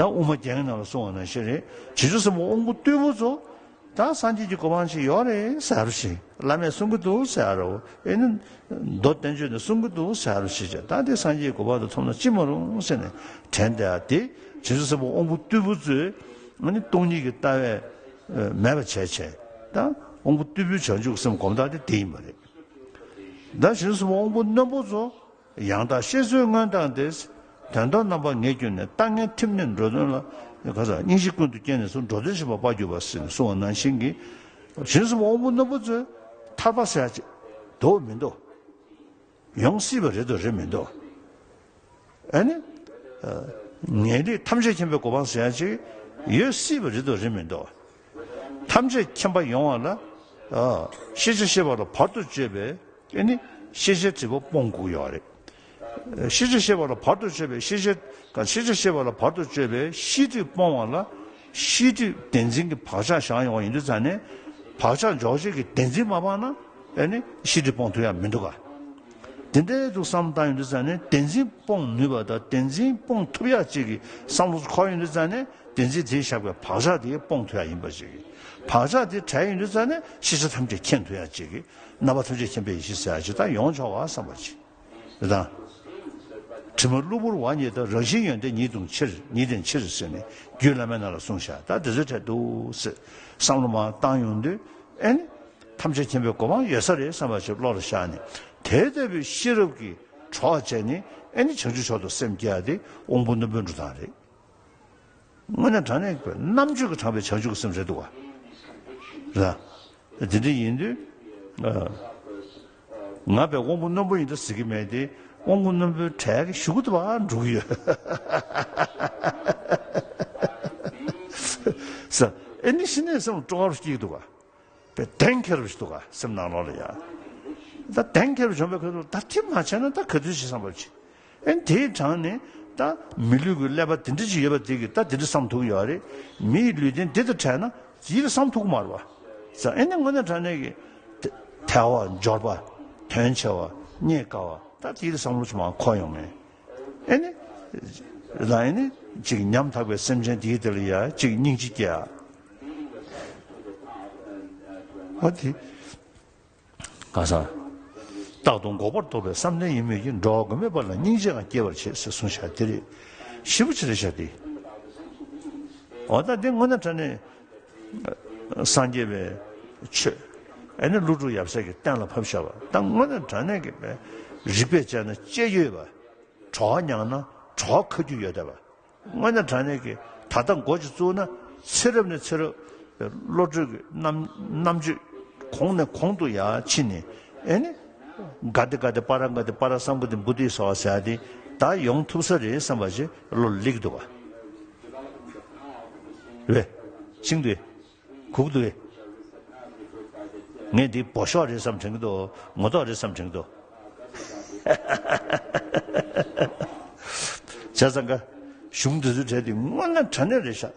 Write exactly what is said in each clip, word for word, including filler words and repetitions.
ད་དབུ་མ་རྒྱན་གྱི་ནང་ལ་གསུངས་པ་ནང་བཞིན་རེད། བྱང་ཆུབ་སེམས་དཔའ་དབང་པོ་རྟུལ་པོ་ཚོ་ད་སངས་རྒྱས་ཀྱི་གོ་འཕང་ཅིག་ཡོད་རེད་ཟེར་རོ་ཞེས། བླ་མས་གསུང་གི་འདུག་ཟེར་རོ། ཨེ་ནི་མདོ་བསྟན་བཅོས་ནས་གསུང་གི་འདུག་ཟེར་རོ་ཞེས་བྱས། ད་དེ་སངས་རྒྱས་ཀྱི་གོ་འཕང་དུ་ཐོབ་ན་ཅི་མ་རུང་ཟེར་ནས་དྲན་བསྡད་ཡ་དེ། བྱང་ཆུབ་སེམས་དཔའ་དབང་པོ་རྟུལ་པོ་ཚོས་ཨ་ནི་སྟོང་ཉིད་ཀྱི་ལྟ་བས་མེད་པ་བྱས་བྱས། ད་དབང་པོ་རྟུལ་པོའི་བྱང་ཆུབ་སེམས་སྒོམ་སྟངས་དེ་དེ་ཡིན་པ་རེད། ད་བྱང་ཆུབ་སེམས་དཔའ་དབང་པོ་རྣོན་པོ་ཚོ། ཡང་དག་ཤེས་བཟོད་མངོན་དང་ལྡན། དོན་དམ་རྣམ་པར་ངེས་གྱུར་ནས། ལྟ་ངན་ཐིམ་ནས་འགྲོ་དོན་ལ། ག་ས་སྙིང་རྗེ་ཀུན་ཏུ་བསྐྱེད་ནས་སུ། འགྲོ་དོན་བྱེད་པ་དཔའ་གྱུར་པ་ཟེར་ནས་གསུངས་པ་ནང་བཞིན་གྱི། བྱང་སེམས་དབང་པོ་རྣོན་པོ་ཚོས་ཐར་པ་ཟེར་ཡ་ཅིག་འདུག་མི་འདུག་ཡོང་སྲིད་པ་རེད་འདུག་རེད་མི་འདུག་ཨ་ནི། ངེས་ལེགས་ཐམས་ཅད་མཁྱེན་པའི་གོ་འཕང་ཟེར་ཡ་ཅིག་ཡོད་སྲིད་པ་རེད་འདུག་རེད་མི་འདུག་ཐམས་ཅད་མཁྱེན་པ་ཡོང་བ་ལ། ཤེས་བྱ་ཤེས་པ་ལ་བར་དུ་གཅོད་པའི། ཨེ་ནི། ཤེས་བྱའི་འབྲས་བུ་སྤོང་དགོས་ཡོད་རེད། ཤེས་བྱ་ཤེས་པ་ལ་བར་དུ་གཅོད་པའི་ཤེས་བྱ། ཤེས་བྱ་ཤེས་པ་ལ་བར་དུ་གཅོད་པའི་ཤེས་སྒྲིབ་སྤོང་བ་ལ། ཤེས་སྒྲིབ་བདེན་འཛིན་གྱི་བག་ཆགས་བཞག་ཡོང་བ་ཡིན་དུས་ཙང་ནས། བག་ཆགས་འཇོག་བྱེད་ཀྱི་བདེན་འཛིན་མ་སྤངས་ན། ཨེ་ནི། ཤེས་སྒྲིབ་སྤོང་ཐུབ་ཡ་མི་འདུག་ག་དེ་འདྲའི་འདུག་བསམ་བཏང་ཡོང་དུས་ཙང་ནས། བདེན་འཛིན་སྤོང་ནུས་པ་དང་བདེན་འཛིན་སྤོང་ཐུབ་ཡ་ཅིག་གི་བསམ་བློ་འཁོར་ཡོང་དུས་ཙང་ནས། བདེན་འཛིན་དེས་བཞག་པའི་བག་ཆགས་དེ་སྤོང་ཐུབ་ཡ་ཡིན་པ་ཅིག་བག་ཆགས་དེ་བྲལ་ཡོང་དུས་ཙང་ནས། ཤེས་བྱ་ཐམས་ཅད་མཁྱེན་ཐུབ་ཡ་ཅིག་རྣམ་པ་ཐམས་ཅད་མཁྱེན་པའི་ཡེ་ཤེས་ཟེར་ཡ་ཅིག་ད་ཡོང་ཆོག་པ་བསམ་པ་ཅིག་རེད་ད། དྲི་མ་གློ་བུར་བ་ཉིད་དང་། རང་བཞིན་ཡོན་ཏན་ཉིད་དང་ཕྱིར། ཉིད་ལྡན་ཕྱིར་ཟེར་ནས་རྒྱུད་བླ་མའི་ནང་ལ་གསུངས་བཞག་ད་དེ་ཚོའི་གྲས་འདུག་ཟེར་བསམ་བློ་མར་བཏང་ཡོང་དུས། ཨེ་ནི། ཐམས་ཅད་མཁྱེན་པའི་གོ་འཕང་ཡོད་ས་རེད་བསམ་པ་ཞིག་བློ་ལ་ཤར་ནས། དེ་ལྟ་བུའི་ཤེས་རབ་ཀྱི་གྲོགས་བྱས་ནས། ཨེ་ནི། བྱང་ཆུབ་མཆོག་ཏུ་སེམས་བསྐྱེད་ཡ་དེ་དབང་པོ་རྣོན་པོའི་འགྲོ་སྟངས་རེད། དངོས་གནས་དྲང་གནས་ཀྱི་རྣམ་དཔྱོད་ཀྱིས་དྲངས་པའི་བྱང་ཆུབ་ཀྱི་སེམས་རེད་འདུག་བ། རེད། དེ་འདྲ་ཡིན་དུས། ཨ། ང་དཔེ་དབང་པོ་རྣོན་པོ་ཡིན་འདྲ་ཟེར་གྱི་མེད་དེ། དབང་པོ་རྣོན་པོའི་གྲས་ཀྱི་གཞུག་གུ་དུ་བ་འགྲོ་གི་ཡོད། ས། ཨེ་ནི་ཤི་ནས་སེམས་སྤྲོ་བ་སྐྱེ་གི་འདུག་བ། དཔེ་གདེང་འཁེལ་བ་ཞིག་འདུག་ག་སེམས་ནང་ལོགས་ལ་ཡ། ད་གདེང་འཁེལ་བ་བྱུང་བའི་ཁ་ཐུག་ད་དེ་མ་བྱས་ན་ད་ག་དུས་བྱེད་བསམ་པ་བྱེད། ཨེ་དེའི་གྲངས་ནས་ད་མི་ལུས་ཀྱི་ཀླད་པ་དེ་འདྲ་ཅིག་ཡོད་པ་དེ་གིས་ད་དེ་འདྲ་བསམ་ཐུབ་ཀྱི་ཡོད་རེད། མི་ཡི་ལུས་རྟེན་འདི་དང་བྲལ་ན་ཡིད་ལ་བསམ་ཐུབ་ཀྱི་མ་རེད་བ། ས། ཨེ་ནི་དངོས་གནས་དྲང་གནས་ཀྱི་ཐལ་བ་འབྱོར་པ། དོན་ཆེ་བ། རྙེད་དཀའ་བ། ད་དེ་ཡིད་ལ་བསམ་བློ་ཅིག་མར་འཁོར་ཡོང་ངེས། ཨེ་ནི། ལ་ཨེ་ནི། ཅིག་ཉམ་ཐག་པའི་སེམས་ཅན་དེའི་དེ་ལ་ཡ་ཅིག་སྙིང་རྗེ་སྐྱེ་ཡ། ཨོ་དེ། ག་ས། རྟག་ཏུ་འགོག་པར་རྟོག་པའི་བསམ་གཏན་ཡིན་མོད་ཀྱི། འགྲོ་བ་མགོན་མེད་པ་ལ་སྙིང་རྗེའང་སྐྱེ་བར་བྱེད་ཟེར་གསུངས་བཞག་དེ་རེད། ཞེ་པོ་ཅིག་རེད་བཞག་དེ། འོ་ད་དེ་དངོས་གནས་དྲང་གནས་སངས་རྒྱས་པའི་ཆོས། ཨེ་ནི་ཀླུ་སྒྲུབ་ཡབ་སྲས་ཀྱིས་གཏན་ལ་ཕབ་བཞག་པ་ད་དངོས་གནས་དྲང་གནས་ཀྱི་རིགས་པས་དཔྱད་ན་དཔྱད་ཡོད་པ། གྲོགས་མྱངས་ན་གྲོགས་ཁ་རྒྱུས་ཡོད་བསྡད་པ། དངོས་གནས་དྲང་གནས་ཀྱི་ད་ལྟ་འགོ་ཅིག་བཙུགས་ན་ཚེ་རབས་ནས་ཚེ་རབས་བློ་གྲོས་ཀྱི་རྣམ་རྣམ་དཔྱོད་གོང་ནས་གོང་དུ་ཡར་ཕྱིན་ནས། ཨེ་ནི། ག་དེ་ག་དེ་པ་ར་ག་དེ་པ་ར་སམ་ག་དེ་བུ་དེ་སོགས་ཟེར་ཡ་དེ་ད་ཡོང་ཐུབ་ས་རེད་བསམ་པ་ཞིག་བློ་ལ་སླེབས་འདུག་ག་རེད། ཤིང་དུ། གུག་ཏུ། ངས་འདི་བོད་ཤོག་རེད་བསམ་དྲན་གྱི་འདུག་ངོ་ཐོག་རེད་བསམ་དྲན་གྱི་འདུག་བྱས་ཙང་ཀ་གཞུང་འདི་ཚོའི་གྲས་འདི་དངོས་གནས་དྲང་གནས་རེད་ཤག་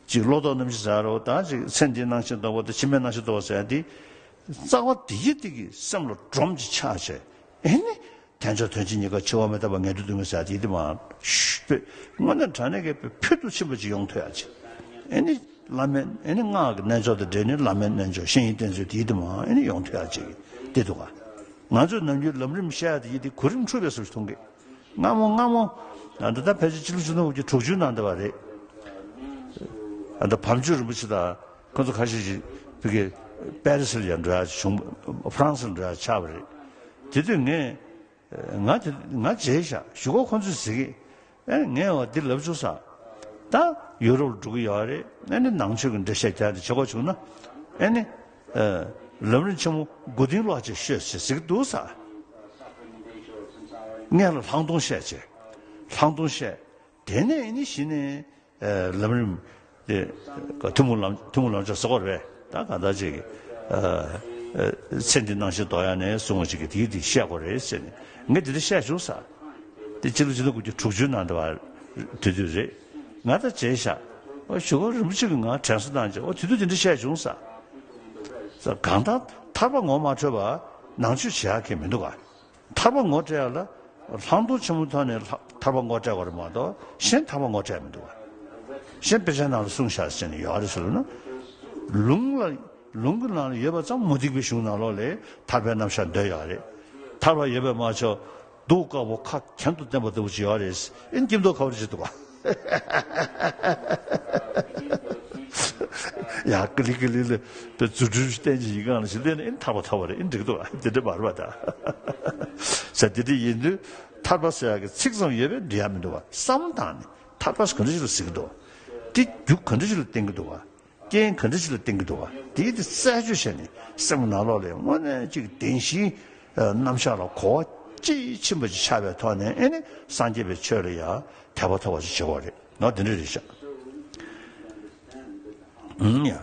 ཅིག་བློ་ལྡོག་རྣམ་བཞི་ཟེར་རོ། ད་ཅིག་ཚེ་འདིའི་སྣང་ཞེན་ལྡོག་པ་དང་ཕྱི་མའི་སྣང་ཞེན་ལྡོག་པ་ཟེར་ཡ་འདི། རྩ་བ་འདི་ཡི་སྟེང་གི་སེམས་ལ་སྒྲོམ་གྱི་ཆགས་བྱས། ཨེ་ནི། དལ་འབྱོར་དོན་ཆེན་གཉིས་ཀ་འཆི་བ་མི་རྟག་པ་ངེས་འབྱུང་སྡུག་བསྔལ་ཟེར་ཡ་དེ་ཡིད་དུ་མ་ཤུ་པེ། དངོས་གནས་དྲང་གནས་ཀྱི་ཕུལ་དུ་ཕྱིན་པ་ཅིག་ཡོང་ཐུབ་ཡ་ཅིག་ཨེ་ནི་བླ་མེད་ཨེ་ནི་སྔགས་ཀྱི་རྣལ་འབྱོར་དང་འབྲེལ་ནས་བླ་མེད་རྣལ་འབྱོར་བཤེས་གཉེན་བསྟེན་ཚུལ་དེ་ཡིད་དུ་མ་ཨེ་ནི་ཡོང་ཐུབ་ཡ་ཅིག་དེ་འདུག་ག་ང་ཚོས་ནམ་རྒྱུན་ལམ་རིམ་བཤད་ཡ་དེ་ཡིད་དེ་གོ་རིམ་འཁྲུལ་པའི་བཟོ་ཞིག་མཐོང་གི་སྔ་མོ་སྔ་མོ། ད་ལྟ་ཕལ་ཆེར་སྤྱི་ལོ་ཆིག་སྟོང་དགུ་བརྒྱ་དྲུག་ཅུ་ནང་འདྲ་བ་རེད། ད་ལྟ་བམ་ཆོས་རིན་པོ་ཆེ་དང་ཁོ་ཚོ་ཁ་ཤས་ཤིག་བི་གེ་པེ་རི་སི་ལ་ཡང་འགྲོ་ཡ་བྱུང་། ཧྥ་རན་སི་ལ་འགྲོ་ཡ་ཆགས་པ་རེད། དེ་དུས་ངས། ང་དེ་ང་བརྗེད་བཞག་གཞུག་གུ་ཁོ་ཚོས་ཟེར་གི། ཨེ་ངས་འོ་འདི་ལབ་བཅུག་ས། ད་ཡུ་རོབ་ལ་འགྲོ་གི་ཡོད་རེད། ཨེ་ནི་ནང་ཆོས་ཀྱི་འགྲེལ་བཤད་རྒྱག་འདི་བྱེད་དགོས་བྱུང་ན། ཨེ་ནི། ལམ་རིམ་ཆེན་མོ་མགོ་རྟིང་སློག་ཅིག་ཤོད་ཅེས་ཟེར་གི་འདུག་ས། སྔོན་ལ་ལྷག་མཐོང་བཤད་ཅེས། ལྷག་མཐོང་བཤད། དེ་ནས་ཨེ་ནི་གཞི་ནས། ལམ་རིམ་དེ་ཐུན་མོང་ལམ་ཐུན་མོང་ལམ་སྦྱོར་ཟེར་གོ་རེད་པས། ད་གང་ལྟར་ཅིག་ཚེ་འདི་སྣང་ཞེན་ལྡོག་ཡ་ནས་བཟུང་བ་ཅིག་གི་དེའི་དེ་བཤད་དགོས་རེད་ཟེར་ནས་ངས་དེ་འདྲ་བཤད་བྱུང་ས། དེ་སྤྱི་ལོ་ཆིག་སྟོང་དགུ་བརྒྱ་དྲུག་ཅུ་ནང་འདྲ་བ་དེ་དུས་རེད། ང་ད་བརྗེད་ཤག་ཨོ་གཞུག་གུ་རིན་པོ་ཆེ་གིས་ང་དྲན་གསོ་བཏང་རྗེས་ཨོ་དེ་དུས་དེ་འདྲ་བཤད་བྱུང་ས། ས་གང་ལྟར་ཐར་པ་ངོ་མ་འཕྲོད་པ་ནང་ཆོས་བྱེད་ཡག་གི་མི་འདུག་ག་ཐར་པ་ངོ་སྤྲད་ཡག་ལ་ ལྷག་མཐོང་ཆེན་པོའི་ཐོག་ནས་ལྷ་ཐར་པ་ངོ་སྤྲད་པ་རེད་མ་གཏོགས་གཞན་ཐར་པ་ངོ་སྤྲད་མི་འདུག་བ། གཞན་དཔེ་ཆ་ནང་ལ་གསུངས་བཞག་ཟེར་ནས་ཡོད་རེད་ཟེར་ལབ་ན། ལུང་ལ་ལུང་གི་ནང་ལ་ཡོད་པ་ཙམ་མུ་སྟེགས་པའི་གཞུང་ནང་ལོགས་ལ་ཐར་པའི་རྣམ་གཞག་འདོད་ཡོད་རེད། ཐར་པ་ཡོད་པས་མ་ཆོག་གདུགས་དཀར་པོ་ཁ་གྱེན་དུ་བསྟན་པ་ལྟ་བུ་ཅིག་ཡོད་རེད། ཨིན་སྐྱིད་མདོག་ཁ་པོ་ཅིག་འདུག་བ། ཡ་ཀི་ལི་ཀི་ལི་ལི་པའི་རྫུ་འཕྲུལ་བསྟན་གྱི་ཡི་གང་ལ་ཞིག་ལེན་ཨིན་ཐར་པ་ཐོབ་པ་རེད། ཨིན་འགྲིག་འདུག་བ། དེ་འདྲ་མ་རེད་པ་ད། ཟེར་དེ་འདྲ་ཡིན་དུས་ཐར་པ་ཟེར་ཡག་གི་ཚིག་ཙམ་ཡོད་པས་འགྲིག་ཡ་མི་འདུག་བ། བསམ་བློ་བཏང་ནས་ཐར་པ་ག་འདྲ་ཞིག་ལ་ཟེར་གི་འདུག་བ། དེ་རྒྱུ་ག་འདྲ་ཞིག་ལ་བརྟེན་གི་འདུག་བ། རྐྱེན་ག་འདྲ་ཞིག་ལ་བརྟེན་གྱི་འདུག་བ། དེའི་དེ་རྩད་གཅོད་བྱས་ནས་སེམས་ནང་ལོགས་ལ་དངོས་གནས་གཅིག་བདེན་བཞིའི་རྣམ་གཞག་ལ་གོ་བ་དཔྱིས་ཕྱིན་པ་ཅིག་ཆགས་པའི་ཐོག་ནས་ཨེ་ནི་སངས་རྒྱས་པའི་ཆོས་ལ་ཡང་དད་པ་ཐོབ་པ་ཅིག་བྱེད་དགོས་རེད། ང་དེ་འདྲ་རེད་ཤག་ཨུམ་ཡ།